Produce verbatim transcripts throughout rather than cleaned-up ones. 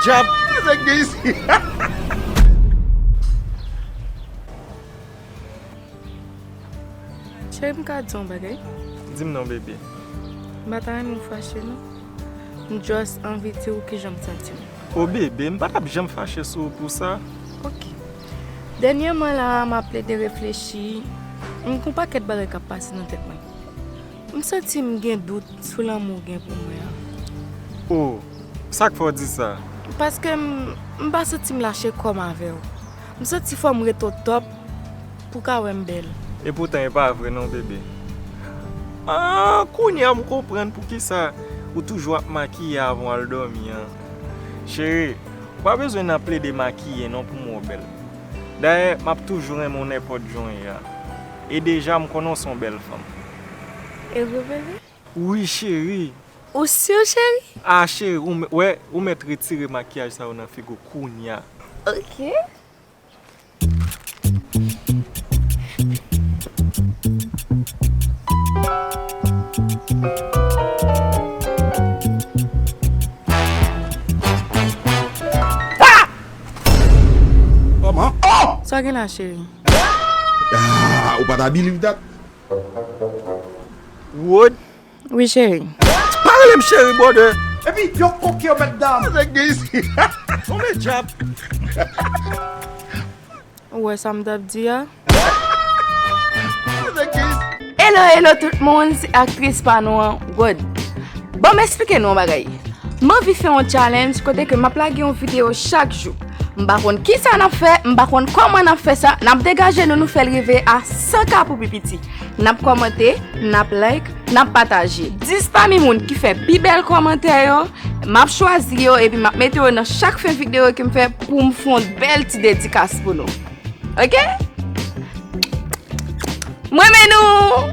Djab! Sa k gen isi? Cheri, m ka di w yon bagay? Di m non, bebe. M pa ta renmen w fache, non. M just anvi di w kijan m santi m. O bebe, m pa t ap janm fache sou ou pou sa. Ok. Dènyèman la, m ap plede reflechi. M gen yon pakèt bagay k ap pase nan tèt mwen. M santi m gen dout sou lanmou w gen pou mwen an. O, sa k fè w di sa? Paske m, m pa santi m lache kò m avè w. M santi fò m ret o top pou w ka wè m bèl. Epoutan, e pa vre non, bebe. Ah, kounye a m konprann poukisa ou toujou ap makiye avan w al dòmi an. Cheri, ou pa bezwen nan plede makiye non pou m wè w bèl. Dayè, m ap toujou renmen w nenpòt jan w ye a. E deja, m konnen w se yon bèl fanm. E vre, bebe? Wi, cheri. Ou si, cheri? Ah, cheri, ou mè-, wè, ou mèt retire makiyaj sa yo nan figi w kounye a. Ok. Kòman? Oh! Sa gen la, cheri? Ah, ou pa ta believe that? Rod? Wi, cheri. Pa rele m cheri, brother. Epi, yo koke yo, mèt dam. Sa k gen isi? Tonbe djab. Ou wè sa m t ap di a? Sa k gen isi? Hello, hello tout moun, se aktris pa nou an, Rod. Bon, m esplike nou yon bagay. M anvi fè yon challenge kote ke m ap lage yon videyo chak jou. M pa konn kisa n ap fè, m pa konn kòman n ap fè sa, n ap degaje nou, nou fè l rive a san K pou pi piti. N ap kòmante, n ap like, n ap pataje. Dis pami moun ki fè pi bèl kòmantè yo, m ap chwazi yo epi m ap mete yo nan chak fen videyo ke m fè pou m fè yon bèl ti dedikas pou nou. Ok? M renmen nou!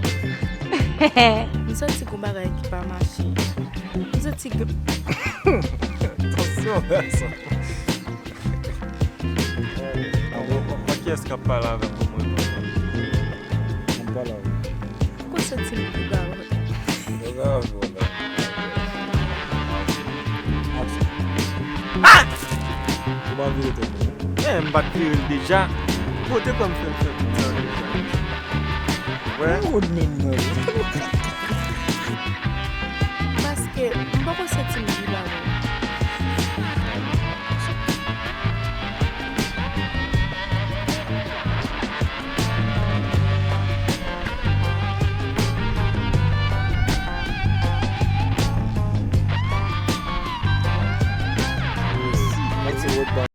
M santi gon bagay ki pa mache. M santi ke... Atansyon, gason. Bon, kiyès k ap pale avè m pou mwen? M ap pale avè w. Ou santi m pi ba w. Yo grave, wè. Aksyon. Ah! Ou pa vire tèt ou. Eh, m pa t vire l deja. Kote kwè m fè l fè tout sa deja? Wè. Ou menm nan. Paske m poko santi m pi ba w.